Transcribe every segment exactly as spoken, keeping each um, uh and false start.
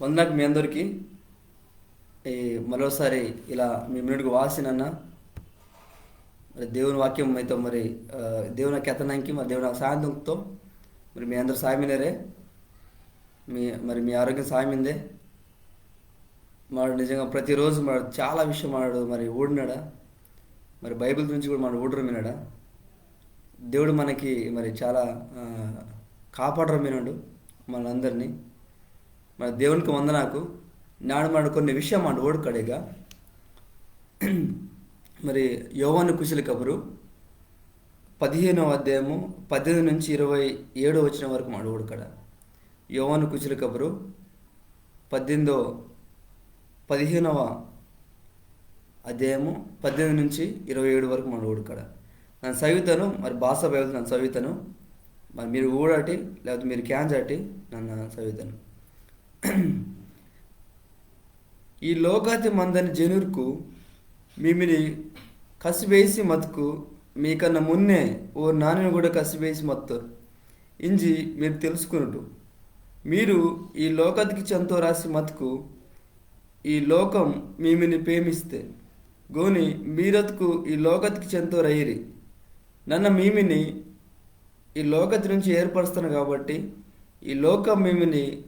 వందనాకు మీ అందరికి. ఈ మరోసారి ఇలా మీ మున్నటికి వాసినన్న మరి దేవుని వాక్యం మీతో మరి, ఆ, దేవుని కెత్తనాంకి మరి దేవుని సాయంత్రంతో మరి మీ అందరు సాయమినరే, మీ మరి మీ ఆరోగ్యం సాయమిందే. మాడు నిజంగా ప్రతిరోజు మాడు చాలా విషయం మాడు మరి ఊడినాడా, మరి బైబిల్ గురించి కూడా మాడు ఊడరు మినడా. దేవుడు మనకి మరి చాలా, ఆ, కాపాడరు మినడు మనందరినీ. మరి దేవునికి వందనాకు. నాడు మాడు కొన్ని విషయం మాడు ఊడకడేగా. మరి యోవాను కుశల కబురు పదిహేనవ అధ్యాయము పద్దెనిమిది నుంచి ఇరవై ఏడో వచనం వరకు మాడు ఊడకడ. యోవాను కుశల కబురు పద్దెనిమిదో, పదిహేనవ అధ్యాయము పద్దెనిమిది నుంచి ఇరవై ఏడు వరకు మాడు ఊడకడ. నన్న సవితను, మరి భాష బైబిల్ నన్న సవితను, మరి మీరు ఊడాటి, లేకపోతే మీరు క్యాంజాటి, నన్న సవితను. ఈ లోకాతి మందని జనుర్కు మీమిని కసిబేసి మత్కు మీకన్న మున్నే ఓ నానిని కూడా కసిబేసి మత్తోరు ఇంజి మీరు తెలుసుకునుటు. మీరు ఈ లోకతికి చెంతోరాసి మత్కు ఈ లోకం మీమిని ప్రేమిస్తే, గోని మీరత్కు ఈ లోకతికి చెంతోరయిరి. నన్న మీమిని ఈ లోకతి నుంచి ఏర్పరుస్తాను కాబట్టి ఈ లోకం మీమిని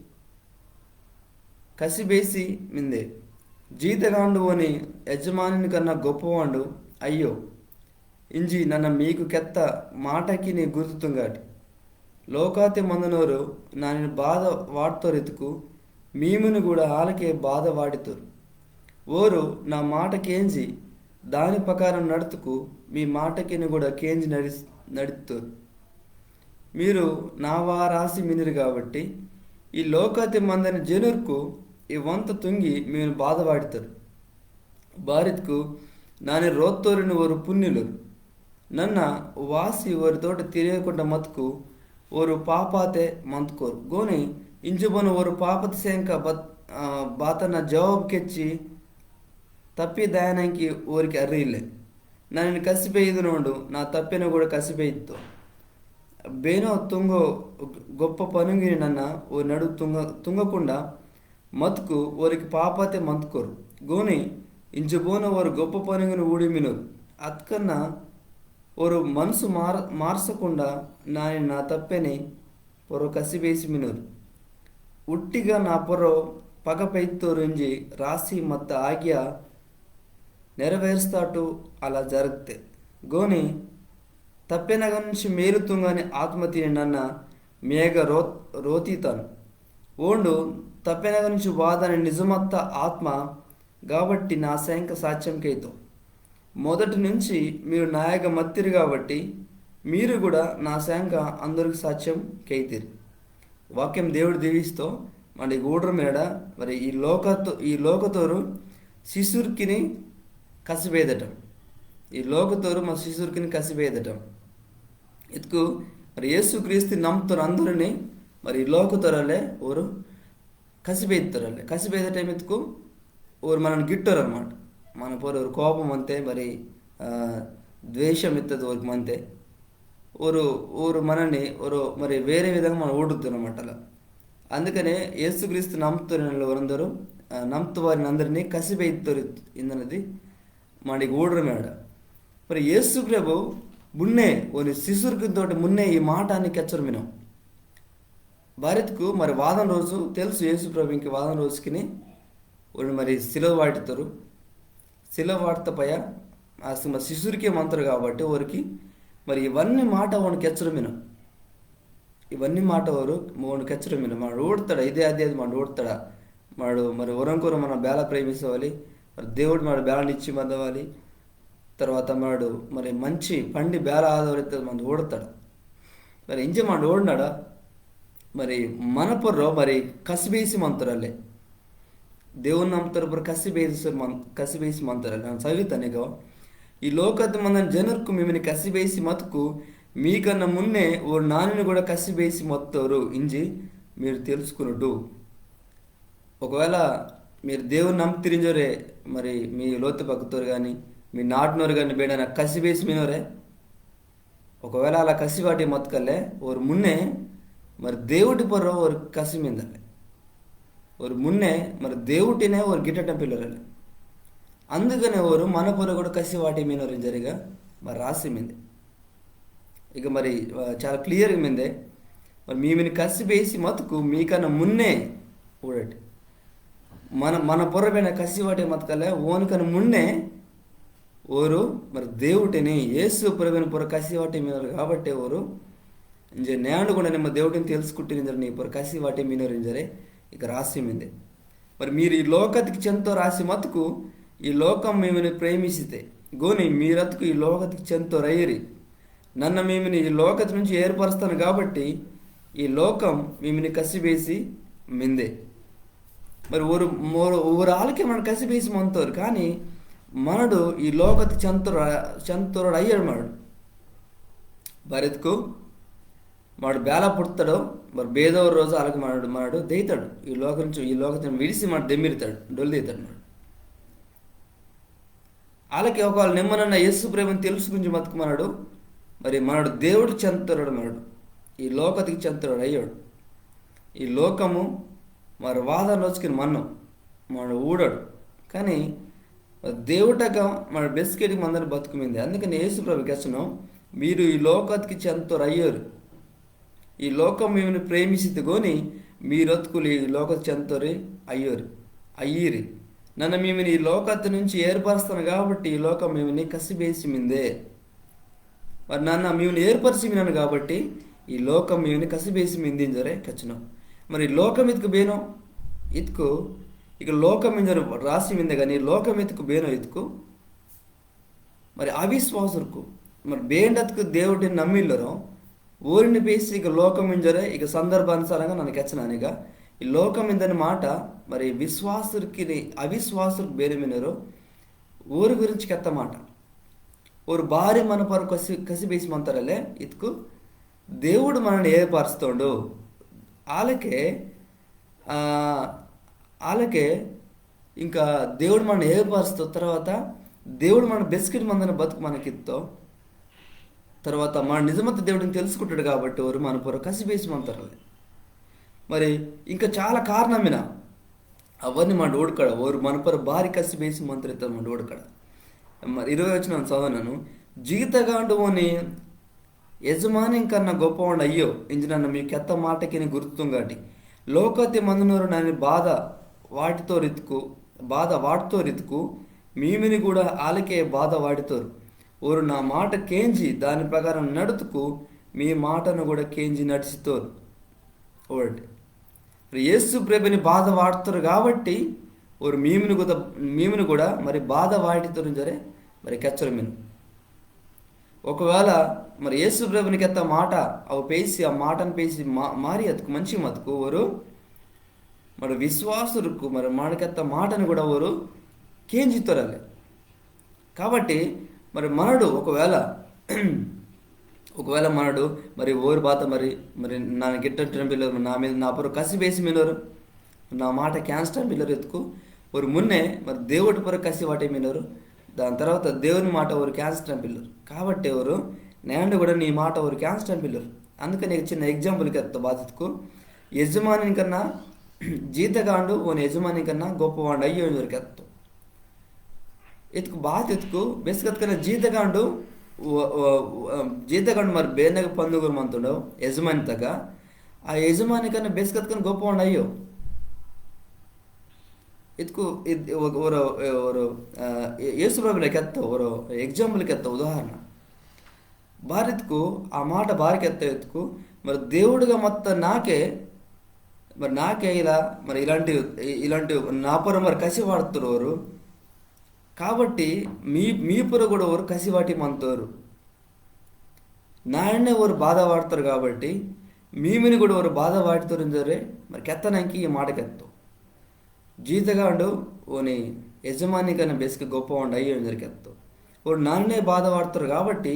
కసిబేసి మిందే. జీతగాండు ఓని యజమానిని కన్నా గొప్పవాండు అయ్యో. ఇంజి నన్న మీకు కెత్త మాటకిని గుర్తు తుంగాటి. లోకాతి మందనోరు నానిని బాధ వాడ్తోరితుకు మీమిని కూడా ఆలకే బాధ వాడితోరు. ఓరు నా మాట కేంజి దాని ప్రకారం నడుతుకు మీ మాటకిని కూడా కేంజి నడి నడితోరు. మీరు నా వారాసి మినిరు కాబట్టి ఈ లోకాతి మందని జనుర్కు ఈ వంత తుంగి మీమిని బాధ వాడితోరు. బారిత్కు నాని రోత్తోరిని ఓరు పున్నిలోరు. నన్న వాసి ఓరితోటి తిరియకుండా మత్కు ఓరు పాపాతే మంత్కోరు. గోని ఇంజుబను ఓరు పాపతి సేంక బత్-, ఆ, బాతన జవాబు కెచ్చి తప్పి దయానంకి ఓరికి అర్రిల్లే. నన్ను కసిపెయ్యదునోండు నా తప్పెన కూడా కసిపెయ్యితో. బేనో తుంగో గొప్ప పనుంగిని నన్న ఓ నడు తుంగ-, తుంగకుండా మత్కు ఓరికి పాపతే మంత్కోరు. గోని ఇంజుబోన ఓరు గొప్ప పనుంగిని ఊడిమినోరు. అత్కన్న ఓరు మనసు మార-, మార్సకుండా నాని నా తప్పెని పొర్రో కసిబేసి మినోరు. ఉట్టిగా నా పొర్రో పగ పెయిత్తోరు ఇంజి రాసి మత్త ఆజ్ఞ నెరవేరుస్తాటు అలా జరగతే. గోని తప్పెనగ నుంచి మేలు తుంగని ఆత్మ తిని నన్న మేఘ రో-, రోతీతాను. ఓండు తప్పెనగ నుంచి వాదని నిజమత్త ఆత్మ కాబట్టి నా సేంక సాక్ష్యం కేతో. మొదటి నుంచి మీరు నాయగ మత్తిరి కాబట్టి మీరు కూడా నా సేంక అందరికి సాక్ష్యం కేతిరి. వాక్యం దేవుడు దీవిస్తో. మరి ఊడరు మేడ మరి ఈ లోకతో, ఈ లోకతోరు శిశుర్కిని కసిబేదటం. ఈ లోకతోరు మా శిశుర్కిని కసిబేదటం. ఇతుకు మరి యేసుక్రీస్తు నమ్ముతారు అందరినీ మరి ఈ లోకతోరలే ఓరు కసిబెయిత్తోరల్లే. కసిబెయిద time ఇత్కు ఓరు మనని గిట్టోరన్నమాట. మన పొర్రో ఓరు కోపం అంతే, మరి, ఆ, ద్వేషం ఇత్తది ఓరికి మంతే. ఓరు, ఓరు మనని, ఓరు మరి వేరే విధంగా మనం ఊడుతున్నమాట అలా. అందుకనే యేసుక్రీస్తు నమ్ముతున్న వారందరూ, ఆ, నమ్ముతు వారిని అందరినీ కసిబెయిత్తోరు ఇందన్నది మనకి ఊడరమేడ. మరి యేసు ప్రభు మున్నే, ఓని శిశుర్కిని తోటి మున్నే ఈ మాట అని కెచ్చరమినం. బారిత్కు మరి వాదన రోజు తెలుసు, యేసు ప్రభు ఇంక వాదన రోజుకిని ఓని మరి సిలువ వాటితోరు. సిలువ వాటిత పయ ఆ సి-, మరి శిశుర్కే మంతోరు కాబట్టి ఓరికి మరి ఇవన్నీ మాట ఓండు కెచ్చరమినం. ఇవన్నీ మాట ఓరు ఓండు కెచ్చరమినం. మాడు ఊడతాడా? ఇదే అదే అది మాడు ఊడతాడా? మాడు మరి ఒరంకొర మన బేల ప్రేమిసవాలి, మరి దేవుడు మాడు బేల నిచ్చి మందవాలి. తర్వాత మాడు మరి మంచి పండి బేల ఆదవరితే మంది ఊడతాడు. మరి ఇంజ మాడు ఊడినాడా? మరి మన పొర్రో మరి కసిబేసి మంతోరల్లే. దేవుని నమ్ముతారు పొర్రో కసిబేసి మన్-, కసిబేసి మంతోరల్లే. నన్న సవితనిగో. ఈ లోకతి మందని జనుర్కు మీమిని కసిబేసి మత్కు మీకన్నా మున్నే ఓరు నానిని కూడా కసిబేసి మత్తోరు ఇంజి మీరు తెలుసుకునుడు. ఒకవేళ మీరు దేవుని నమ్ముతిరింజోరే, మరి మీ లోతు పక్కతోరు కానీ, మీ నాటినోరు కానీ బేడన కసిబేసి మినోరే, ఒకవేళ అలా కసివాటి మత్కల్లే ఓరు మున్నే మరి దేవుటి పొర్రో ఓరు కసి మిందల్లే. ఓరు మున్నే మరి దేవుటినే ఓరు గిట్టటం పిల్లరలే. అందుకనే ఓరు మన పొర్రొ కూడా కసి వాటి మీనోరు ఇంజోరె ఇక మరి రాసి మిందే. ఇక మరి, ఆ, చాలా క్లియర్గా మిందే. మరి మీమిని కసి బేసి మతుకు మీకన్నా మున్నే ఊడటి. మన, మన పొర్రొ బేన కసి వాటి మతకలే ఓనికన్నా మున్నే ఓరు మరి దేవుటిని యేసు ప్రభుని పొర్రొ కసి వాటి మీనోరు కాబట్టి ఓరు ఇంజె నేండు కూడా నిమ్మ దేవుటిని తెలుసుకుట్టిరి ఇంజోరె నీ పొర్రొ కసి వాటి మీనోరు ఇంజోరె ఇక రాసి మిందే. మరి మీరు ఈ లోకతికి చెంతోరు ఆసి మతుకు ఈ లోకం మీమిని ప్రేమిసితే గోని మీరతుకు ఈ లోకతికి చెంతోరు అయ్యిరి. నన్న మీమిని ఈ లోకతి నుంచి ఏర్పరుస్తాను కాబట్టి ఈ లోకం మీమిని కసిబేసి మిందే. మరి ఓరు, ఓరు, ఓరు ఆలకే మనడు కసిబేసి మంతోరు, కానీ మనడు ఈ లోకతి చెంతోరు, చెంతోరు అయ్యాడు మనడు. బారిత్కు మనడు బేల పుడతాడో, మరి బేదవ రోజు ఆలకే మనడు, మనడు దేతాడు. ఈ లోకం నుంచి, ఈ లోకతిని విడిసి మనడు దెమ్మిరితాడు, డొల్లి దేతాడు మనడు. ఆలకే ఒకవేళ నిమ్మనన్న యేసు ప్రభుని తెలుసుకుంజి మతుకు మనడు, మరి మనడు దేవుడు చెంతోరు మనడు, ఈ లోకతికి చెంతోరు అయ్యాడు. ఈ లోకము మరి వాద రోజుకి మన్నో మనడు ఊడాడు. కానీ దేవుటగా మన బెస్కెటికి మందని బతుకు మిందే. అందుకని యేసు ప్రభు కెచ్చనో, మీరు ఈ లోకతికి చెంతోరు అయ్యోరు. ఈ లోకం మీమిని ప్రేమిసితే గోని మీరతుకులు ఈ లోకతి చెంతోరు అయ్యోరు, అయ్యిరి. నన్న మీమిని ఈ లోకతి నుంచి ఏర్పరుస్తాను కాబట్టి ఈ లోకం మీమిని కసిబేసి మిందే. మరి నన్న మీమిని ఏర్పరిసి మినాను కాబట్టి ఈ లోకం మీమిని కసిబేసి మింది ఇంజోరె కెచ్చనో. మరి లోకం ఇత్కు బేనో ఇత్కు, ఇక లోకం ఇంజోరె రాసి మిందే కానీ లోకం ఇత్కు బేనో ఇత్కు మరి అవిశ్వాసుర్కు, మరి బేండత్కు దేవుటిని నమ్మిల్లోరో, ఓరిని పేసి ఇక లోకం ఇంజోరె ఇక సందర్భానుసారంగా నన్న కెచ్చనానిగా, ఈ లోకం ఇందని మాట, మరి విశ్వాసుర్కిని, అవిశ్వాసుర్కు బేనె మినోరో, ఓరి గురించి కెత్త మాట. ఓరు బారి మన పొర్రొ కసి, కసిబేసి మంతోరలే, ఇత్కు దేవుడు మనని ఏర్పరుస్తోండు. ఆలకే, ఆ, ఆలకే ఇంకా దేవుడు మనని ఏర్పరుస్తోండు. తర్వాత దేవుడు మన బెస్కెటికి మందని బతుకు మనకిత్తో. తర్వాత మన నిజమత్త దేవుటిని తెలుసుకుంటాడు కాబట్టి ఓరు మన పొర్రొ కసిబేసి మంతోరలే. మరి ఇంకా చాలా కారణమిన అవన్నీ మనడు ఊడకడ, ఓరు మన పొర్రొ బారి కసిబేసి మంతోరు ఇత్తది మనడు ఊడకడ. మరి ఇరవై వచనం చదవనాను. జీతగాండు ఓని యజమానింకన్నా గొప్పవాండు అయ్యో, ఇంజి నన్న మీకు కెత్త మాటకిని గుర్తుంగాటి. లోకతి మందనోరు నాని బాధ వాటితోరిత్కు, బాధ వాటితోరిత్కు, మీమిని కూడా ఆలకే బాధ వాటితోరు. ఓరు నా మాట కేంజి దాని ప్రకారం నడుతుకు, మీ మాటను కూడా కేంజి నడిచితోరు. ఊడటి. మరి యేసు ప్రభుని బాధ వాటితోరు కాబట్టి, ఓరు మీమిని కూడా, మీమిని కూడా మరి బాధ వాటితోరు ఇంజోరె మరి కెచ్చోరు మిను. ఒకవేళ మరి యేసు ప్రభుని కెత్త మాట, అవి పేసి, ఆ మాటను పేసి మా-, మారి అత్కు మంచి మతుకు ఓరు మరి విశ్వాసుర్కు మరి మనడు కెత్త మాటను కూడా ఓరు కేంజితోరలే. కాబట్టి మరి మనడు ఒకవేళ, ఒకవేళ మనడు మరి ఓరు బాత మరి, మరి నన్న గిట్టంటిన పిల్లోరు నా మీద, నా పొర్రొ కసిబేసి మినోరు, నా మాట కేంజటం పిల్లోరు ఇత్కు, ఓరు మున్నే మరి దేవుటి పొర్రొ కసి వాటి మినోరు, దాని తర్వాత దేవుని మాట ఓరు కేంజటం పిల్లోరు. కాబట్టి ఓరు నేండు కూడా నీ మాట ఓరు కేంజటం పిల్లోరు. అందుకని ఇక చిన్న example కెత్తో బాత ఇత్కు, యజమానింకన్నా జీతగాండు ఓని యజమానింకన్నా గొప్పవాండు అయ్యో ఇంజోరె కెత్తో. ఇత్కు బాత ఇత్కు బెస్కెట్కన్నా జీతగాండు, ఓ-, ఓ-, ఓ-, జీతగాండు మరి బేనగ పందుగురు మంతోండో యజమాని తగ్గ, ఆ యజమానింకన్నా బెస్కెట్కన్నా గొప్పవాండు అయ్యో. ఇత్కు ఇద్-, ఓ-, ఓరో, ఓరో, ఆ, యే-, యేసు ప్రభులే కెత్తో, ఓరో example కెత్తో ఉదాహరణ. బారిత్కు ఆ మాట బారి కెత్త ఇత్కు, మరి దేవుడుగా మత్త నాకే, మరి నాకే ఇలా, మరి ఇలాంటి, ఇలాంటి నా పొర్రొ మరి కసి వాటితోరు ఓరు. కాబట్టి మీ, మీ పొర్రొ కూడా ఓరు కసి వాటి మంతోరు. నాయన్నే ఓరు బాధ వాటితోరు కాబట్టి, మీమిని కూడా ఓరు బాధ వాటితోరు ఇంజోరె, మరి కెత్తనంకి ఈ మాట కెత్తో. జీతగాండు ఓని యజమానింకన్నా బెస్కె గొప్పవాండు అయ్యో ఇంజోరె కెత్తో. ఓరు నాన్నే బాధ వాటితోరు కాబట్టి,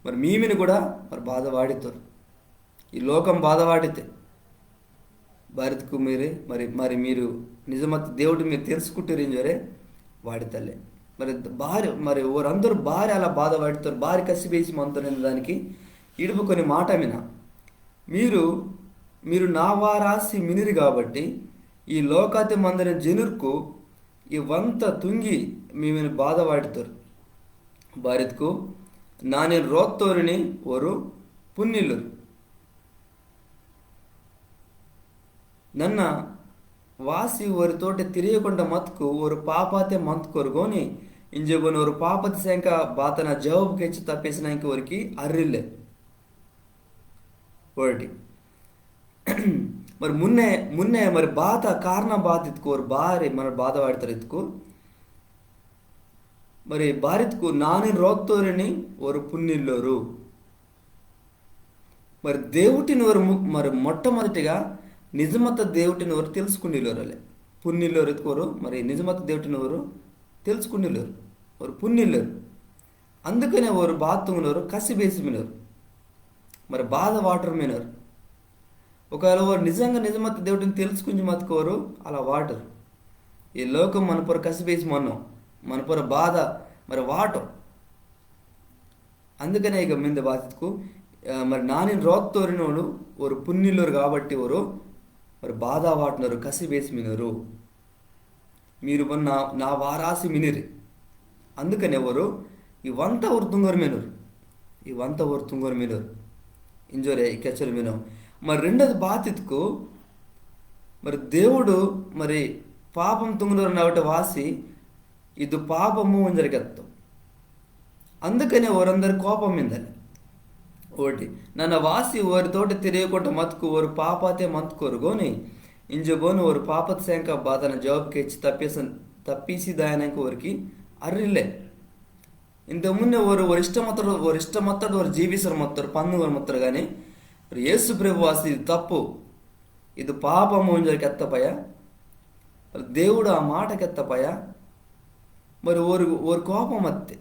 మరి మీమిని కూడా మరి బాధ వాటితోరు. ఈ లోకం బాధ వాటితే. బారిత్కు మీరే, మరి, మరి మీరు నిజమత్త దేవుటిని మీరు తెలుసుకుట్టిరి ఇంజోరె వాటితలే. మరి బారి, మరి ఓరందరు బారి అలా బాధ వాటితోరు, బారి కసిబేసి మంతోరు ఇందనానికి ఇడుపు కొన్ని మాట మిన. మీరు, మీరు నా వారాసి మినిరి కాబట్టి, ఈ లోకాతె మందని జనుర్కు ఈ వంత తుంగి మీమిని బాధ వాటితోరు. బారిత్కు నానిన్ రోత్తోరిని ఓరు పున్నిల్లోరు. నన్న వాసి ఓరి తోటె తిరియకుండ మత్కు ఓరు పాపాతె మంత్కోరు గోని, ఇంజె బోని ఓరు పాపతి సెంక బాతన జవాబు కెచ్చి తప్పిసినంకి ఓరికి అర్రిల్లె. ఓరటి. మరి మున్నె, మున్నె మరి బాత కారణ బాత ఇత్కు ఓరు బారి మన బాధ వాటితోరు ఇత్కు. మరి బారిత్కు నానిన్ రోత్తోరిని ఓరు పున్నిల్లోరు. మరి దేవుటిని ఓరు ము-, మరి మొట్టమొదటిగా నిజమత్త దేవుటిని ఓరు తెలుసుకుండిల్లోరు అలే. పున్నిల్లోరు ఇత్కు ఓరు, మరి నిజమత్త దేవుటిని ఓరు తెలుసుకుండిల్లోరు. ఓరు పున్నిల్లోరు. అందుకనే ఓరు బాత తుంగనోరు కసి బేసి మినోరు. మరి బాధ వాటోరు మినోరు. ఒకవేళ ఓరు నిజంగా నిజమత్త దేవుటిని తెలుసుకుంజి మత్కు ఓరు అలా వాటోరు. ఈ లోకం మన పొర కసి బేసి మన్నో, మన పొర బాధ మరి వాటో. అందుకనే ఇక మింద బాతిత్కు, ఆ, మరి నానిన్ రోత్తోరినోడు ఓరు పున్నిల్లోరు కాబట్టి ఓరు మరి బాధ వాటినోరు కసి బేసి మినోరు. మీరు మొన్న నా వారాసి మినిరి. అందుకనే ఓరు ఈ వంత ఓరు తుంగోరు మినోరు. ఈ వంత ఓరు తుంగోరు మినోరు. ఇంజోరే ఈ కెచ్చోరు మినో. మరి రెండోది బాతిత్కు మరి దేవుడు మరి పాపం తుంగనోరు నవట వాసి ఇది పాపము ఇంజోరి కెత్తో. అందుకనే ఓరందరి కోపం మిందలే. ఓరటి. నన్న వాసి ఓరి తోటె తిరియకుండ మత్కు ఓరు పాపాతె మంత్కోరు గోని, ఇంజె బోని ఓరు పాపతి సెంక బాతన జవాబు కెచ్చి తప్పిస-, తప్పిసి దాయనంకి ఓరికి అర్రిల్లె. ఇంతకు మున్నె ఓరు, ఓరి ఇష్టమత్తోరు, ఓరి ఇష్టమత్తోరు ఓరు జీవిసోరు మత్తోరు, పందుగోరు మత్తోరు గాని, ఓరు యేసు ప్రభు వాసి ఇది తప్పు, ఇది పాపము ఇంజోరి కెత్త పయ, మరి దేవుడు ఆ మాట కెత్త పయ, మరి ఓరు, ఓరు కోపం వత్తే,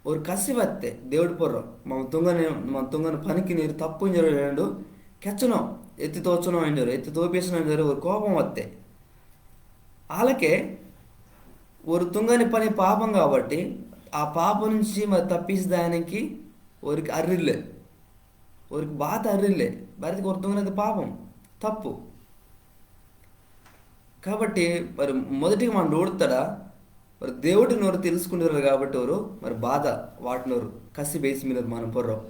ఓరు కసి వత్తే, దేవుడు పొర్రో, మమ్మ తుంగని, మమ్మ తుంగని పనికి నీరు తప్పు ఇంజోరి రెండు, కెచ్చనో, ఎత్తి తోచనో ఇంజోరి, ఎత్తి తోపిసనో ఇంజోరి, ఓరు కోపం వత్తే. ఆలకే, ఓరు తుంగని పని పాపం కాబట్టి, ఆ పాపం నుంచి మరి తప్పిసి దాయనంకి ఓరికి అర్రిల్లె. ఓరికి బాత అర్రిల్లె. బారిత్కు ఓరు తుంగనది పాపం, తప్పు. కాబట్టి మరి మొదటిగా మన ఊడతాడా, మరి దేవుటిని ఓరు తెలుసుకుండోరు కాబట్టి ఓరు మరి బాధ వాటినోరు కసి బేసి మినోరు మన పొర్రో.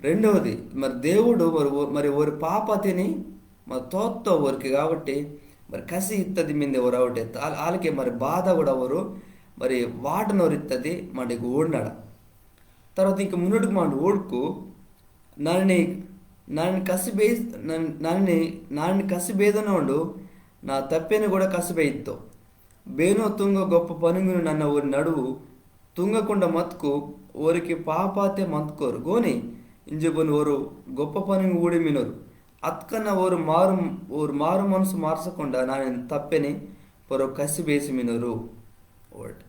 రెండవది, మరి దేవుడు మరి ఓ-, మరి ఓరి పాపతిని మరి తోత్తో ఓరికి కాబట్టి మరి కసి ఇత్తది మిందే ఓరు అవుటే. ఆ-, ఆలకే మరి బాధ కూడా ఓరు మరి వాటినోరు ఇత్తది మనకి ఊడినాడ. తర్వాత ఇంక మున్నటికి మన ఊడుకు నన్ని, నన్ని కసి బే-, నన్-, నన్ని, నన్ని కసి బేదనోండు నా తప్పెని కూడా కసి బేయిత్తో. బేనో తుంగ గొప్ప పనుంగును నన్న ఓరి నడువు తుంగకుండ మత్కు ఓరికి పాపాతె మంత్కోరు గోని, ఇంజె బోని ఓరు గొప్ప పనుంగు ఊడి మినోరు. అత్కన్న ఓరు మారు, ఓరు మారు మనసు మార్సకుండ నానిన్ తప్పెని పొర్రో కసి బేసి మినోరు. Word.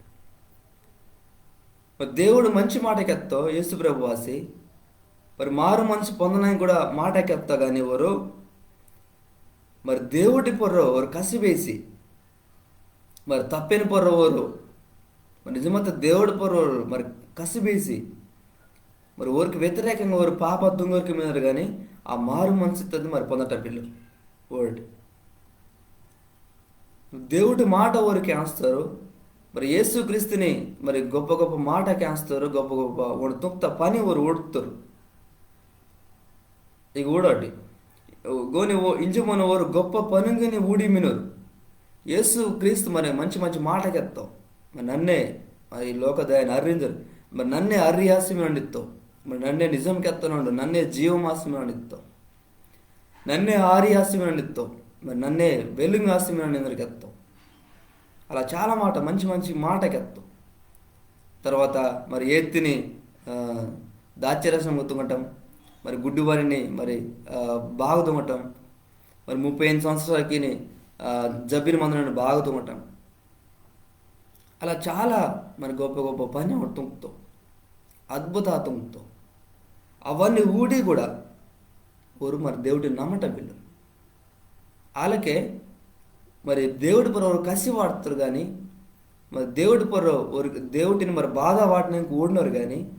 మరి దేవుడు మంచి మాట కెత్తో యేసు ప్రభు వాసి. మరి మారు మనసు పొందనానికి కూడా మాట కెత్తో కానీ ఓరు మరి దేవుటి పొర్రో ఓరు కసి బేసి, మరి తప్పెని పొర్రో ఓరు, మరి నిజమత్త దేవుటి పొర్రో ఓరు మరి కసి బేసి, మరి ఓరికి వ్యతిరేకంగా ఓరు పాప తుంగోరికి మినోరు కానీ ఆ మారు మనసు ఇత్తది మరి పొందటం పిల్లలు. Word. దేవుటి మాట ఓరు కేంజ్తోరు. మరి యేసుక్రీస్తుని మరి గొప్ప గొప్ప మాట కేంజ్తోరు, గొప్ప గొప్ప ఓండు తుంగ్త పని ఓరు ఊడ్తోరు. ఇక ఊడటి. గోని ఓ ఇంజె బోని ఓరు గొప్ప పనుంగిని ఊడి మినోరు. యేసుక్రీస్తు మరి మంచి మంచి మాట కెత్తో. మరి నన్నే మరి లోక దయని అర్రింజోరు. మరి నన్నే అర్రి ఆసి మినోండిత్తో. మరి నన్నే నిజం కెత్తనోండు, నన్నే జీవం ఆసి మినోండిత్తో. నన్నే ఆరి ఆసి మినోండిత్తో, మరి నన్నే వెలుంగు ఆసి మినోండు ఇంజోరి కెత్తో. అలా చాలా మాట, మంచి మంచి మాట కెత్తో. తర్వాత మరి ఏత్తిని, ఆ, దాచ్చరసం తుంగటం, మరి గుడ్డివారిని మరి, ఆ, బాగు తుంగటం, మరి ముప్పై ఎనిమిది సంవత్సరాలకి, ఆ, జబ్బిన మందనని బాగు తుంగటం. అలా చాలా మరి గొప్ప గొప్ప పని ఓండు తుంగ్తో, అద్భుత తుంగ్తో. అవన్నీ ఊడి కూడా ఓరు మరి దేవుటిని నమ్మటం పిల్లలు. ఆలకే మరి దేవుటి పొర్రో ఓరు కసి వాడ్తోరు కానీ, మరి దేవుటి పొర్రో ఓరు దేవుటిని మరి బాధ వాటినానికి ఊడినోరు కానీ,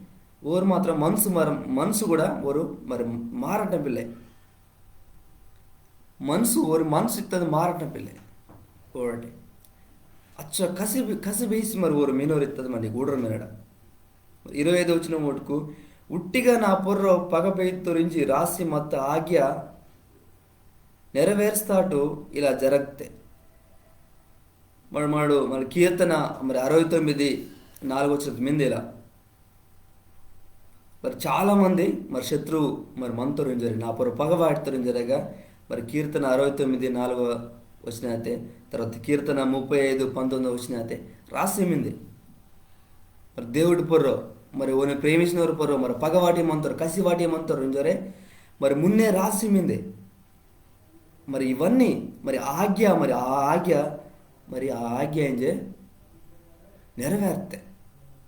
ఓరు మాత్రం మనసు మరి మనసు కూడా ఓరు మరి మారటం పిల్లే. మనసు, ఓరి మనసు ఇత్తది మారటం పిల్లే. ఓరటి. అచ్చ కసి, కసి బేసి మరి ఓరు మినోరు ఇత్తది మరి ఊడరు మినడ. ఇరవై ఐదు వచనం ఓటుకు, ఉట్టిగా నా పొర్రొ పగ పెయిత్తోరింజి రాసి మత్త ఆజ్ఞ నెరవేర్స్తాటు ఇలా జరగ్తే. మరి మాడు మరి కీర్తన మరి అరవై తొమ్మిది నాలుగు వచనం మింది ఇలా. మరి చాలా మంది మరి శత్రువు మరి మంతోరు ఇంజోరె, నా పొర్రొ పగ వాటితోరు ఇంజోరెగా. మరి కీర్తన అరవై తొమ్మిది నాలుగో వచనం అయితే, తర్వాత కీర్తన ముప్పై ఐదు పంతొమ్మిదో వచనం అయితే రాసి మింది. మరి దేవుటి పొర్రొ, మరి ఓని ప్రేమిసినోరి పొర్రొ మరి పగ వాటి మంతోరు, కసి వాటి మంతోరు ఇంజోరె. మరి మున్నే రాసి మింది. మరి ఇవన్నీ మరి ఆజ్ఞ, మరి ఆ ఆజ్ఞ, మరి ఆ ఆజ్ఞ ఇంజె నెరవేర్తే.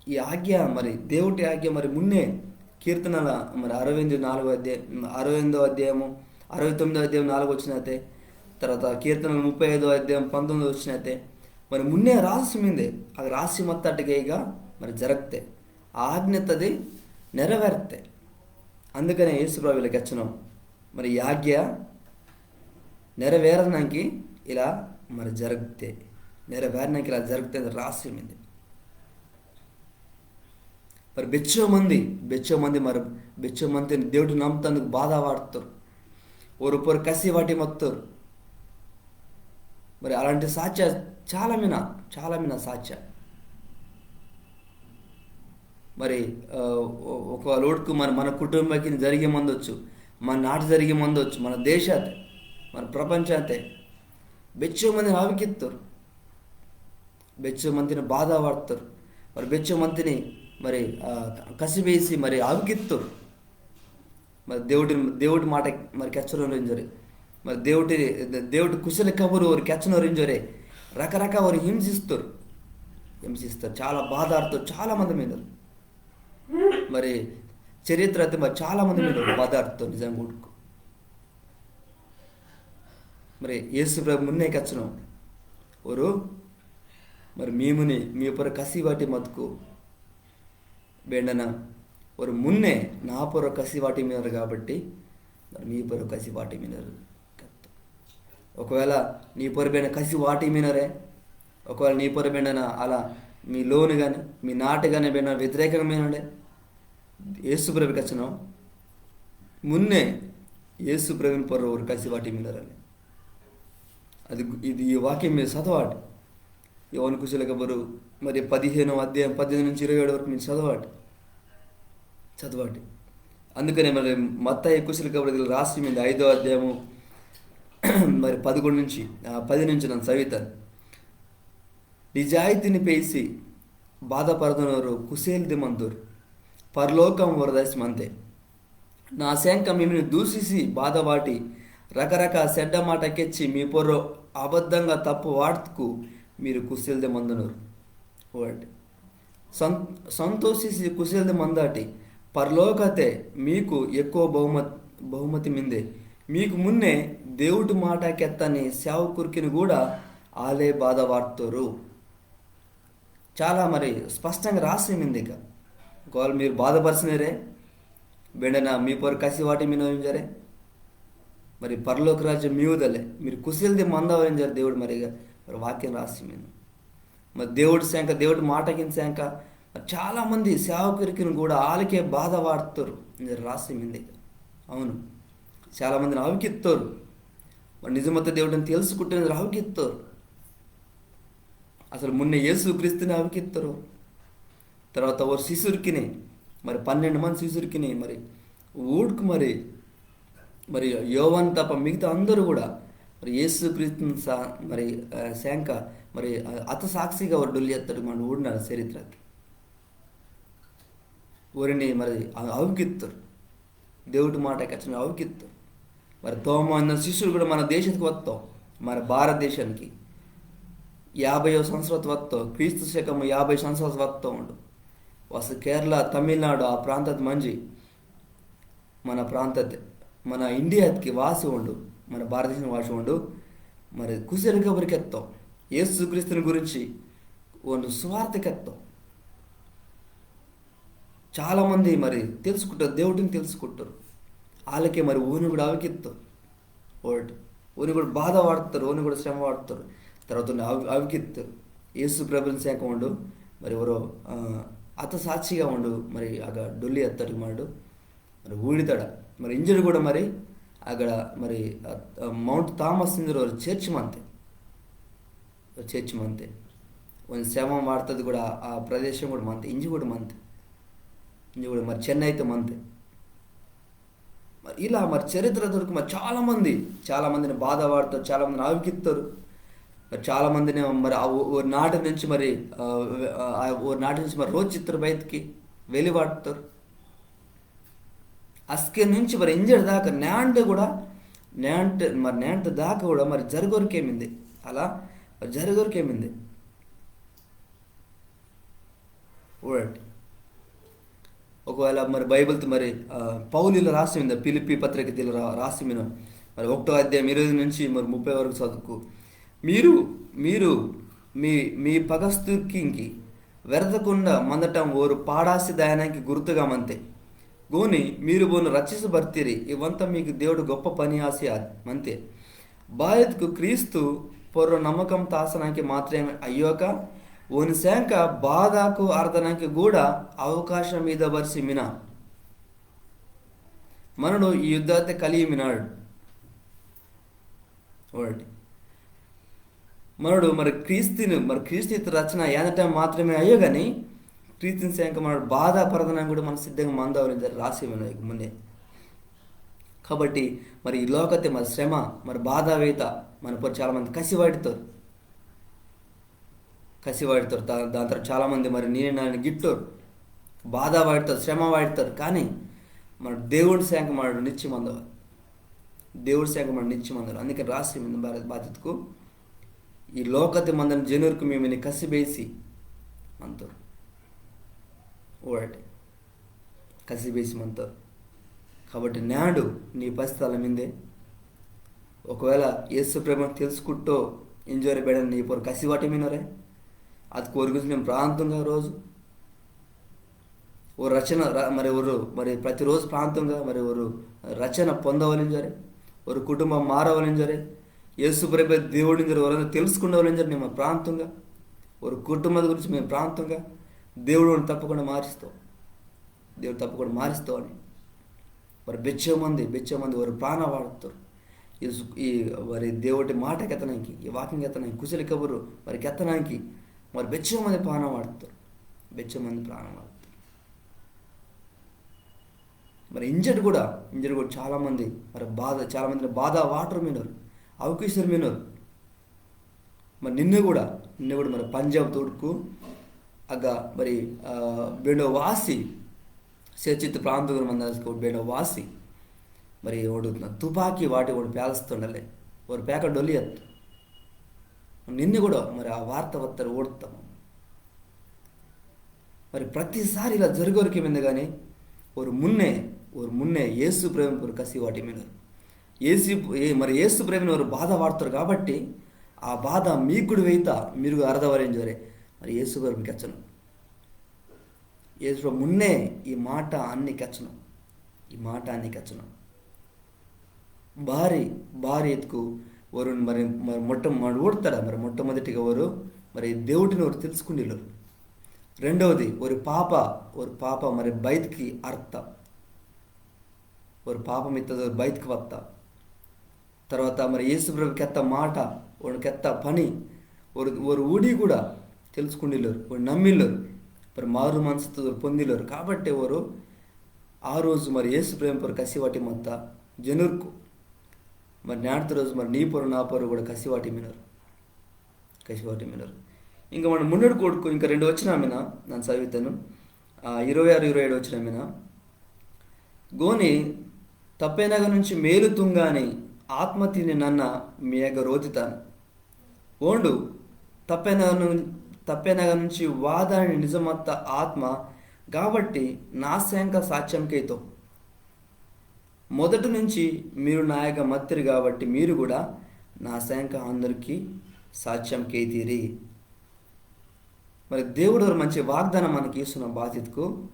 ఈ ఆజ్ఞ మరి దేవుటి ఆజ్ఞ మరి మున్నే కీర్తనల మరి అరవై ఎనిమిది నాలుగో అధ్యాయం, అరవై ఎనిమిదో అధ్యాయము, అరవై తొమ్మిదో అధ్యాయం నాలుగు వచనం అయితే, తర్వాత కీర్తనలు ముప్పై ఐదో అధ్యాయం పంతొమ్మిదో వచనం అయితే, మరి మున్నే రాసి మిందే, అది రాసి మత్తట్టుగా ఇక మరి జరగ్తే, ఆ ఆజ్ఞతది నెరవేర్తే. అందుకనే యేసు ప్రభు ఇలా కెచ్చను, మరి ఈ ఆజ్ఞ నెరవేరనాకి ఇలా మరి జరగ్తే, నెరవేరనాకి ఇలా జరగ్తే అని రాసి మిందే. మరి బెచ్చో మంది, బెచ్చో మంది మరి బెచ్చో మందిని దేవుడు నమ్ముతందుకు బాధ వాడుతారు, ఓరు పొర్రొ కసి వాటి మత్తారు. మరి అలాంటి సాక్ష్య చాలా మిన, చాలా మిన సాక్ష్య. మరి, ఆ, ఒ-, ఒకవేళ ఊడుకు మన, మన కుటుంబకి జరిగి మందొచ్చు, మన నాటి జరిగి మందొచ్చు, మన దేశాతే, మన ప్రపంచాతే బెచ్చో మందిని అవికిత్తోరు, బెచ్చో మందిని బాధ వాడుతోరు, మరి బెచ్చో మందిని మరి, ఆ, కసిబేసి మరి అవికిత్తోరు. మరి దేవుటి, దేవుటి మాట మరి కెచ్చనోరు ఇంజోరె, మరి దేవుటి, దేవుటి కుశల కబురు ఓరు కెచ్చనోరు ఇంజోరె, రకరక ఓరు హింసిస్తోరు, హింసిస్తోరు, చాలా బాధ ఆడుతోరు, చాలా మంది మినోరు. మరి చరిత్ర అయితే మరి చాలా మంది మినోరు బాధ ఆడుతోరు నిజంగా ఊడుకు. మరి యేసు ప్రభు మున్నే కెచ్చను, ఓరు మరి మీముని మీ పొర్రొ కసి వాటి మత్కు బేండన, ఓరు మున్నే నా పొర్రొ కసి వాటి మినోరు కాబట్టి మరి మీ పొర్రొ కసి వాటి మినోరు. ఒకవేళ నీ పొర్రొ బేండ కసి వాటి మినోరే, ఒకవేళ నీ పొర్రొ బేండన అలా మీ లోను గాని మీ నాటు గాని బేండ వ్యతిరేకంగా మినోడే, యేసు ప్రభు కెచ్చను, మున్నే యేసు ప్రభుని పొర్రొ ఓరు కసి వాటి మినోరని. అది, ఇది ఈ వాక్యం మీరు చదవాటి. యోవాను కుశల కబురు మరి పదిహేనవ అధ్యాయం పద్దెనిమిది నుంచి ఇరవై ఏడు వరకు మీరు చదవాటి, చదవాటి. అందుకనే మరి మత్తయి కుశల కబురు రాసి మిందే ఐదో అధ్యాయము మరి పదకొండు నుంచి, ఆ, పది నుంచి నన్న సవితాను. నిజాయితిని పేసి బాధ పర్దనోరు కుసేల్ది మంతోరు, పరలోకం ఓరదాసి మంతే. నా సేంక మిమ్మిని దూసిసి బాధ వాటి, రకరక సెడ్డ మాట కెచ్చి మీ పొర్రొ అబద్ధంగా తప్పు వాట్కు మీరు కుసేల్ది మందనోరు. Word. సం-, సంతోషిసి కుసేల్ది మందాటి, పరలోకతే మీకు ఎక్కువ బహుమతి, బహుమతి మిందే. మీకు మున్నే దేవుటి మాట కెత్తని సేవకుర్కిని కూడా ఆలే బాధ వాట్తోరు. చాలా మరి స్పష్టంగా రాసి మిందే ఇక. ఒకవేళ మీరు బాధపరిచినారే, బేండన మీ పొర్రొ కసి వాటి మినోరు ఇంజోరే, మరి పరలోక రాజ్యం మీవుదలే, మీరు కుసేల్ది మందవోరు ఇంజోరే దేవుడు మరి ఇక మరి వాక్యం రాసి మిందే. మరి దేవుటి సేంక, దేవుటి మాటకిన సేంక మరి చాలా మంది సేవకుర్కిని కూడా ఆలకే బాధ వాట్తోరు ఇంజోరే రాసి మిందే ఇక. అవును, చాలా మందిని అవికిత్తోరు. మరి నిజమత్త దేవుటిని తెలుసుకుంటే అవికిత్తోరు. అసలు మున్నే యేసు క్రీస్తుని అవికిత్తోరు. తర్వాత ఓరు శిష్యుర్కిని, మరి పన్నెండు మంది శిష్యుర్కిని, మరి ఊడ్కు మరి, మరి యోవాను తప్ప మిగతా అందరూ కూడా మరి యేసు క్రీస్తుని సా-, మరి, ఆ, సేంక మరి, ఆ, అత సాక్షిగా ఓరు డొల్లి ఎత్తడు మన ఊడినారు చరిత్ర. ఓరిని మరి అ-, అవికిత్తోరు. దేవుటి మాట కెచ్చని అవికిత్తోరు. మరి తోమా అన్న శిష్యుడు కూడా మన దేశత్కి వత్తో, మన భారతదేశానికి యాభై సంవత్సరాలు వత్తో, క్రీస్తు శకము యాభై సంవత్సరాలు వత్తో ఉండు. వస్తు కేరళ, తమిళనాడు ఆ ప్రాంతతె మంజి మన ప్రాంతతె, మన ఇండియాకి వాసి ఉండు, మన భారతదేశం వాసి ఉండు. మరి కుసేలి కబురు కెత్తో, యేసు క్రీస్తుని గురించి ఓండు సువార్త కెత్తో. చాలా మంది మరి తెలుసుకుంటారు, దేవుటిని తెలుసుకుంటారు. ఆలకే మరి ఓని కూడా అవికిత్తోరు. ఓని కూడా బాధ వాట్తోరు, ఓని కూడా శ్రమ వాట్తోరు. తర్వాత అవి అవికిత్తు యేసు ప్రభుని సేక ఉండు. మరి ఎవరో, ఆ, అత్త సాక్షిగా ఉండు. మరి అగ డొల్లి ఎత్తటి మాడు. మరి ఊడితాడ. మరి ఇంజుడు కూడా మరి అక్కడ మరి, ఆ, ఆ, మౌంట్ థామస్ ఇంజుడు ఒక చర్చి మంతే. ఒక చర్చి మంతే. ఒక సేవ వాడుతుంది కూడా ఆ ప్రదేశం కూడా మంతే. ఇంజి కూడా మంతే. ఇంజి కూడా మరి చెన్నై అయితే మంతే. మరి ఇలా మరి చరిత్ర దొరికి మరి చాలామంది, చాలామందిని బాధ వాడుతారు, చాలామందిని ఆవికిస్తారు. మరి చాలామందిని మరి ఆ ఓ-, ఓ నాటి నుంచి మరి, ఆ, ఆ, ఓ నాటి నుంచి మరి రోజు చిత్ర బయటికి వెలివాడుతారు. అస్కే నుంచి మరి ఇంజర్ దాకా నేంటే కూడా, నేంటే మరి నేంటే దాకా కూడా మరి జరగొరికేమింది. అలా మరి జరగొరికేమింది. ఊడటి. ఒకవేళ మరి బైబిల్తో మరి, ఆ, పౌలు ఇలా రాసి ఉందా? ఫిలిప్పీ పత్రిక ఇలా రా-, రాసి మినో. మరి ఒకటో అధ్యాయం ఇరవై నుంచి మరి ముప్పై వరకు చదువుకు. మీరు, మీరు మీ, మీ పగస్తుర్కింకి వెరదకుండా మందటం ఓరు పాడాసి దాయనానికి గుర్తుగా మంతే. గోని మీరు బోను రక్షించబడితీరి. ఇవంతా మీకు దేవుడు గొప్ప పని ఆసి మంతే. బాయత్కు క్రీస్తు పొర్రొ నమ్మకం తాసనానికి మాత్రమే అయ్యోక, ఓని సేంక బాధకు అర్దనానికి కూడా అవకాశం మీద బరిసి మిన. మనడు ఈ యుద్ధతే కలియి మినాడు. ఒకటి. మనడు మరి క్రీస్తుని, మరి క్రీస్తు ఇత్త రచన ఏదటం మాత్రమే అయ్యో కానీ, క్రీస్తుని సేంక మనడు బాధ పర్దనానికి కూడా మన సిద్ధంగా మందవాలి ఇంజరి రాసి మిన ఇక మున్నే. కాబట్టి మరి ఈ లోకతే మరి శ్రమ, మరి బాధ వేత, మన పొర్రొ చాలామంది కసి వాటితోరు. కసి వాటితోరు. దా-, దాని తర్వాత చాలామంది మరి నేనే నాని గిట్టోరు. బాధ వాటితోరు, శ్రమ వాటితోరు. కానీ మన దేవుని సేంక మనడు నిచ్చి మందవాలి. దేవుని సేంక మనడు నిచ్చి మందవాలి. అందుకని రాసి మింద బార-, బాతిత్కు ఈ లోకతే మందని జనుర్కు మీమిని కసి బేసి మంతోరు. ఒకటి. కసి బేసి మంతోరు. కాబట్టి నేండు నీ పరిస్థితి అలా మిందే. ఒకవేళ యేసు ప్రభుని తెలుసుకుట్టో ఇంజోరె బేడని నీ పొర్రొ కసి వాటి మినోరే. అత్కు ఓరి గురించి నేను ప్రార్థన తుంగా రోజు. ఓ రచన ర-, మరి ఓరు మరి ప్రతిరోజు ప్రార్థన తుంగా మరి ఓరు రచన పొందవాలి ఇంజోరె. ఓరు కుటుంబం మారవాలి ఇంజోరె. యేసు ప్రభు దేవుడు ఇంజోరె ఓరందరూ తెలుసుకుండవాలి ఇంజోరె నేను ప్రార్థన తుంగా. ఓరు కుటుంబం గురించి మేము ప్రార్థన తుంగా. దేవుడు తప్పకుండా మారిస్తాం. దేవుడు తప్పకుండా మారిస్తావని. మరి బెచ్చో మంది, బెచ్చో మంది ఓరు ప్రాణ వాటితోరు. ఈ సు-, ఈ మరి దేవుడి మాట కెత్తనానికి, ఈ వాక్యం కెత్తనానికి, కుశలి కబురు మరి కెత్తనానికి మరి బెచ్చో మంది ప్రాణ వాటితోరు. బెచ్చో మంది ప్రాణ వాటితోరు. మరి ఇంజెడ్ కూడా, ఇంజెడ్ కూడా చాలామంది మరి బాధ, చాలామంది బాధ వాటోరు మినోరు, అవకిసోరు మినోరు. మరి నిన్న కూడా, నిన్న కూడా మరి పంజాబ్ తోడుకు అగ్గ మరి, ఆ, బేడో వాసి, సెచిత్ ప్రాంతం మందస్కు బేడో వాసి, మరి ఓడు తుపాకీ వాటి ఓడు పేలుస్తుండలే, ఓరు పేక డొలియత్. నిన్న కూడా మరి ఆ వార్త వత్తరు ఓడుతాము. మరి ప్రతిసారి ఇలా జరగొరికి మింద కానీ, ఓరు మున్నే, ఓరు మున్నే యేసు ప్రభుని పొర్రొ కసి వాటి మినోరు. యేసు, ఏ-, మరి యేసు ప్రభుని ఓరు బాధ వాటితోరు కాబట్టి, ఆ బాధ మీకు కూడా వెయిత, మీరు అరదవాలింజోరె. మరి యేసు ప్రభు కెచ్చను. యేసు ప్రభు మున్నే ఈ మాట అన్ని కెచ్చను. ఈ మాట అన్ని కెచ్చను. బారి, బారి ఎత్తుకు ఓరు మరి, మరి మొట్ట-, మరి ఊడతాడా? మరి మొట్టమొదటిగా ఓరు మరి దేవుడిని ఓరు తెలుసుకుండిల్లోరు. రెండవది, ఓరి పాప, ఓరి పాప మరి బయటికి అర్త. ఓరి పాపం ఇత్తది ఓరు బయటికి వత్త. తర్వాత మరి యేసు ప్రభు కెత్త మాట, ఓడు కెత్త పని, ఓరు, ఓరు ఊడి కూడా తెలుసుకుండిల్లోరు, ఓరు నమ్మిల్లోరు, మరి మారు మనసు పొందిల్లోరు. కాబట్టి ఓరు ఆ రోజు మరి యేసు ప్రభు పొర్రొ కసి వాటి మత్త జనుర్కు. మరి నేంటి రోజు మరి నీ పొర్రొ నా పొర్రొ కూడా కసి వాటి మినోరు. కసి వాటి మినోరు. ఇంకా మన మున్నడు కొడుకు ఇంకా రెండు వచనం మిన, నన్న సవితను. ఆ, ఇరవై ఆరు, ఇరవై ఏడు వచనం మిన. గోని తప్పేనగ నుంచి మేలు తుంగాని ఆత్మతిని నన్న మీయగ రోతితాను. ఓండు తప్పేనగ ను-, తప్పేనగ నుంచి వాదాని నిజమత్త ఆత్మ కాబట్టి నా సేంక సాక్ష్యం కేతో. మొదటి నుంచి మీరు నాయగ మత్తిరి కాబట్టి మీరు కూడా నా సేంక అందరికీ సాక్ష్యం కేతీరి. మరి దేవుడు ఓరు మంచి వాగ్దానం మనకి ఇస్తున్న బాధ్యతకు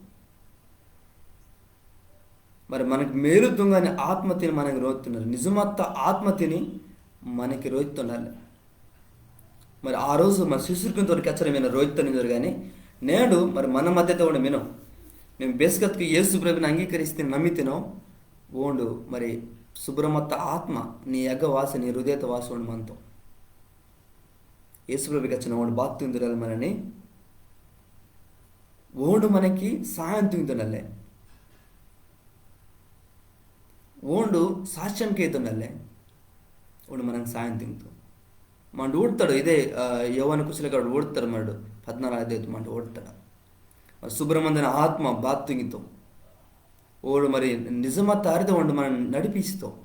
మరి మనకి మేలు తుంగని ఆత్మతిని మనకి రోత్తున్నారు. నిజమత్త ఆత్మతిని మనకి రోత్తున్నారు. మరి ఆ రోజు మరి శిష్యుర్కింతోటి కెచ్చర మిన రోహిత్తనిందరు కానీ, నేడు మరి మన మధ్యతో ఉండి మినో. నేను బేస్కత్కు యేసు ప్రభుని అంగీకరిస్తే నమ్మితినో, ఓండు మరి శుభ్రమత్త ఆత్మ నీ యగ్గ వాసి, నీ హృదయత వాసి ఉండి మనతో. యేసు ప్రభు కెచ్చిన ఓండు బాత్తుందిరల్ మనని, ఓండు మనకి సాయం తుంగితోనల్లే, ఓండు సాక్ష్యం కేతోనల్లే, ఓండు మనకి సాయం తుంగితో. మండు ఊడతాడు ఇదే, ఆ, యోవాను కుశలగాడు ఊడతాడు, మండు పద్నాలుగు అధ్యాయం మండు ఊడతాడు. మరి శుభ్రమందని ఆత్మ బాత్తుంగితో, ఓండు మరి నిజమత్త అరిత ఓండు మనం నడిపిస్తో,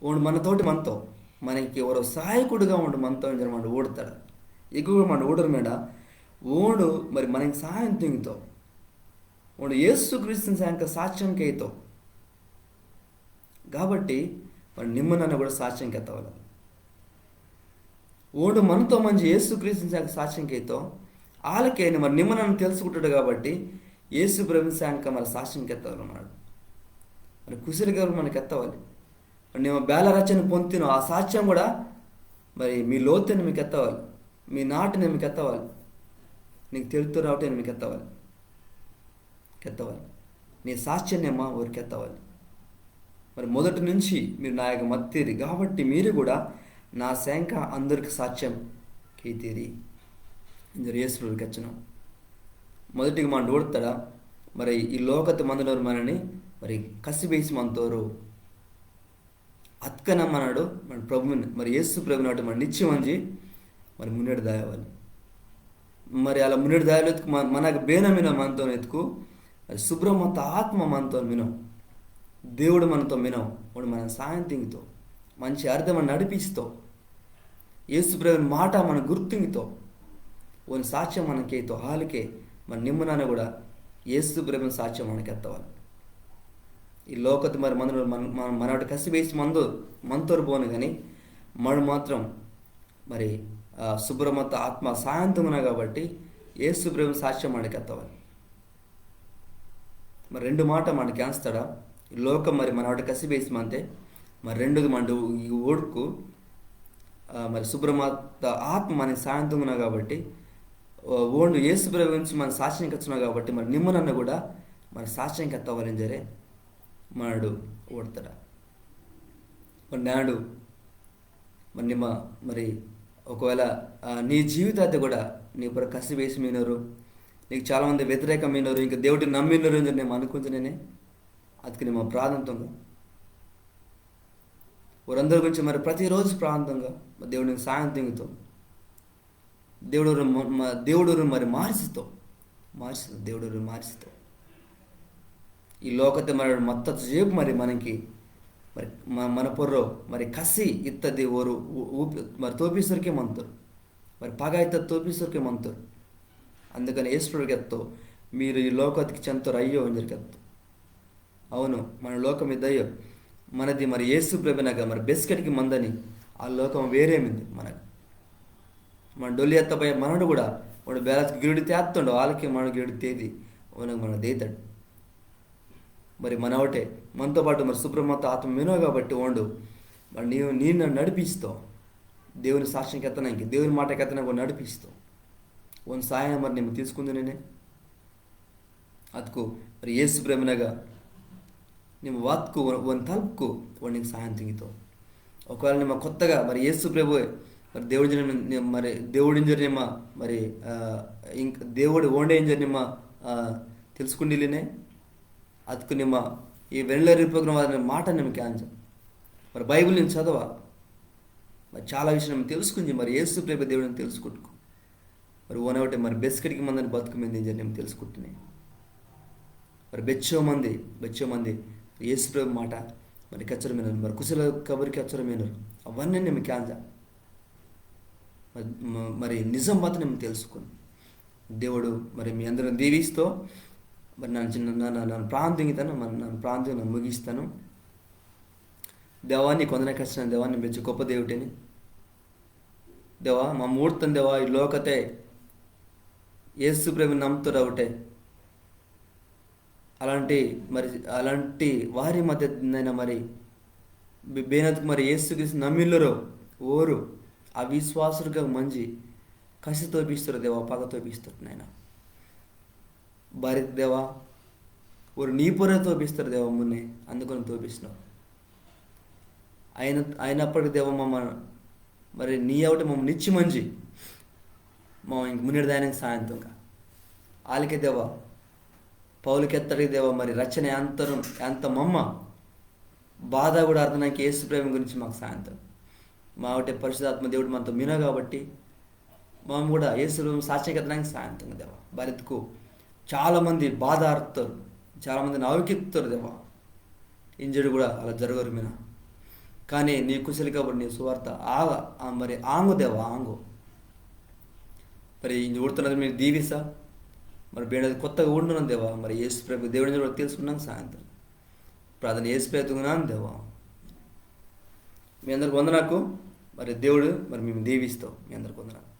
ఓండు మనతోటి మనతో, మనకి ఎవరో సహాయకుడుగా ఓండు మనతో ఇంజర మండు ఊడతాడు. ఎక్కువ మండు ఊడరు మేడ, ఓండు మరి మనకి సహాయం తుంగితో, ఓండు యేసు క్రీస్తుని సంక సాక్ష్యం కేతో. కాబట్టి మరి నిమ్మ నన్న కూడా సాక్ష్యం కెత్తవాలి. ఓండు మనతో మంచి యేసు క్రీస్తుని సంక సాక్ష్యం కేతో, ఆలకే మరి నిమ్మ నన్న తెలుసుకుంటాడు కాబట్టి యేసు ప్రభుని సంక మరి సాక్ష్యం కెత్తవాలి మనడు. మరి కుశల గారు మనకి ఎత్తవాలి. మరి నిమ్మ బేల రచన పొందిన ఆ సాక్ష్యం కూడా మరి మీ లోతుని మీకు ఎత్తవాలి, మీ నాటిని మీకు ఎత్తవాలి, నీకు తెలుతూ రావటం మీకు ఎత్తవాలి, కెత్తవాలి. నీ సాక్ష్యనేమో ఓరికి కెత్తవాలి. మరి మొదటి నుంచి మీరు నా యొక్క మత్తిరి కాబట్టి మీరు కూడా నా సేంక అందరికి సాక్ష్యం కేతీరి ఇంజరు యేసు కెచ్చను. మొదటిగా మనం ఊడతాడా? మరి ఈ లోకత మందనోరు మనని మరి కసి వేసి మంతోరు. అత్కన మనడు మన ప్రభుని, మరి యేసు ప్రభుని అటు మన నిత్యం అంజి మరి మున్నెడు దాయవాలి. మరి అలా మున్నెడు దాయలేదుకు మన, మనకు బేనమిన మనతో ఎత్తుకు మరి శుభ్రమత్త ఆత్మ మనతో మినో, దేవుడు మనతో మినో, వాడు మన సాయం తింగితో, మంచి అర్థం నడిపిస్తో, యేసు ప్రభుని మాట మన గుర్తుంగితో, ఓని సాక్ష్యం మనకేతో హాలికే మన నిమ్మనాన కూడా యేసు ప్రభుని సాక్ష్యం మనకి ఎత్తవాలి. ఈ లోకత మరి మన మన మనటి కసి వేసి మందు మంతోరు పోను కానీ, మన మాత్రం మరి ఆ, శుభ్రమత్త ఆత్మ సాయంత్రం ఉన్నా కాబట్టి యేసు ప్రభుని సాక్ష్యం మనకి ఎత్తవాలి. మరి రెండు మాట మనకి కేంస్తాడా? ఈ లోకం మరి మనటి కసి వేసి మంతే, మరి రెండుది మండు ఈ ఓడుకు ఆ, మరి శుభ్రమత్త ఆత్మ మనకి సాయంత్రం ఉన్నా కాబట్టి, ఓ, ఓండు యేసు ప్రభు గురించి మన సాక్ష్యం కెచ్చున్నా కాబట్టి మరి నిమ్మనన్న కూడా మరి సాక్ష్యం కెత్తవాలింజరే మనడు ఓడతాడా? మరి నాడు మరి నిమ్మ మరి ఒకవేళ ఆ, నీ జీవితాది కూడా నీ పొర కసి వేసి మీనరు, నీకు చాలామంది వ్యతిరేకం మీనరు, ఇంకా దేవుడిని నమ్మినరు అని నేను అనుకుంటున్నానే. అదికి నిమ్మ ప్రార్థనతో వారందరి గురించి మరి ప్రతిరోజు ప్రార్థనగా మరి దేవుడిని సాయం తింగుతాం. దేవుడు మ- మ- దేవుడు మరి మార్చుతాం, మార్చుతాం, దేవుడు మార్చుతాం. ఈ లోకతే మరి మత్తత చేపు మరి మనకి మరి మ- మన పొర్రో మరి కసి ఇత్తది ఓరు ఊ- ఊపి మరి తోపిసరికే మంతారు, మరి పగ ఇత్తది తోపిసరికే మంతారు. అందుకని యేసు ప్రభు కెత్తో, మీరు ఈ లోకతికి చెంతరు అయ్యో ఇంజరు కెత్తో. అవును, మన లోకం ఇద్దయ్యో మనది మరి యేసు ప్రభునగా మరి బెస్కెట్కి మందని ఆ లోకం వేరే మింది మనకు. మన డొల్లి ఎత్తపై మనడు కూడా వాడు బేలత్కి గిరుడి తేత్తుండో వాళ్ళకి మన గిరుడి తేది ఓనకు మన దేతాడు. మరి మనవటే మనతో పాటు మరి శుభ్రమత్త ఆత్మ మినో కాబట్టి ఓండు మరి నీవు నీ నన్ను నడిపిస్తావు. దేవుని సాక్ష్యం కెత్తనానికి దేవుని మాట కెత్తనానికి నడిపిస్తావు. ఓన్ సాయం మరి నేను తీసుకుంది నేనే. అతుకు మరి యేసు ప్రభునగా నిమ్మ వాత్కు ఓన్ తలుపుకు ఓన్ నీకు సాయం తింగితో. ఒకవేళ నిమ్మ కొత్తగా మరి యేసు ప్రభు మరి దేవుడి ఇంజ- నిమ్మ- మరి దేవుడి ఇంజరి నిమ్మ మరి ఆ, ఇంక దేవుడు ఓండే ఇంజరి నిమ్మ ఆ, తెలుసుకుండిలినే. అతుకు నిమ్మ ఈ వెన్నెలరి ప్రోగ్రామ్ అనే మాట నిమ్మ కేంజ. మరి బైబిల్ నేను చదవా, మరి చాలా విషయం నిమ్మ తెలుసుకుంది. మరి యేసు ప్రభు దేవుడిని తెలుసుకుంటుకు మరి ఓనవటే మరి బెస్కెట్కి మందని బతుకు మీద ఇంజరి నిమ్మ తెలుసుకుంటున్నాయి. మరి బెచ్చో మంది బెచ్చో మంది యేసు ప్రభు మాట మరి కెచ్చరమేనారు, మరి కుశల కబురు కెచ్చరమేనారు. అవన్నీ నిమ్మ కేంజ. మరి మ- మరి నిజం మాత్రం నిమ్మ తెలుసుకుని దేవుడు మరి మీ అందరం దీవిస్తో మరి నన్ను చిన్న నన్ను నన్ను ప్రార్థన తింగితాను, మరి నన్ను ప్రార్థన నన్ను ముగిస్తాను. దేవాన్ని కొందన కష్టం దేవాన్ని మెచ్చు గొప్ప దేవుడిని. దేవా మా మూర్తం దేవా ఈ లోకతే యేసు ప్రభు నమ్ముతురవుటే. అలాంటి మరి అలాంటి వారి మధ్య నిన్న మరి బే- బేనత్కు మరి యేసుక్రీస్తు నమ్మిల్లరో ఓరు అవిశ్వాసుర్గా మంజి కసి తోపిస్తోరు దేవా, పగ తోపిస్తోరు నాయన. బారిత్ దేవా, ఓరు నీ పొర్రొ తోపిస్తోరు దేవా, మున్నే అందుకొని తోపిస్తోరు. అయిన అయినప్పటికి దేవా మమ్మ మరి నీ అవుటే మమ్మ నిచ్చి మంజి మమ్మ ఇంక మున్నెడు దాయనంకి సాయం తుంగా. ఆలకే దేవా, పౌలు కెత్తడికి దేవా మరి రచ్చన యాంతరం యాంత మమ్మ బాధ కూడా అర్థనాంకి యేసు ప్రభు గురించి మాకు సాయం తుంగా. మా అవుటే పరిశుద్ధాత్మ దేవుడు మనతో మినో కాబట్టి మమ్మ కూడా యేసు ప్రభు సాక్ష్యం కెత్తనాంకి సాయం తుంగా దేవా. బారిత్కు చాలా మంది బాధ ఆర్తోరు, చాలా మంది నవ్వికిత్తోరు దేవా. ఇంజెడు కూడా అలా జరగరు మినో. కానీ నీ కుశలి కబురు, నీ సువార్త ఆగ ఆ మరి ఆంగు దేవా, ఆంగు. మరి ఇంజె ఊడుతున్నది మీరు దీవిసా. మరి బేడది కొత్తగా ఉండున్నాను దేవా, మరి యేసు ప్రభు దేవుడిని కూడా తెలుసుకున్నాను సాయం తుంగా. ప్రార్థన యేసు పేరు తుంగున్నాను దేవా. మీ అందరికి వందనాకు. మరి దేవుడు మరి మేము దీవిస్తాం. మీ అందరికి వందనాకు.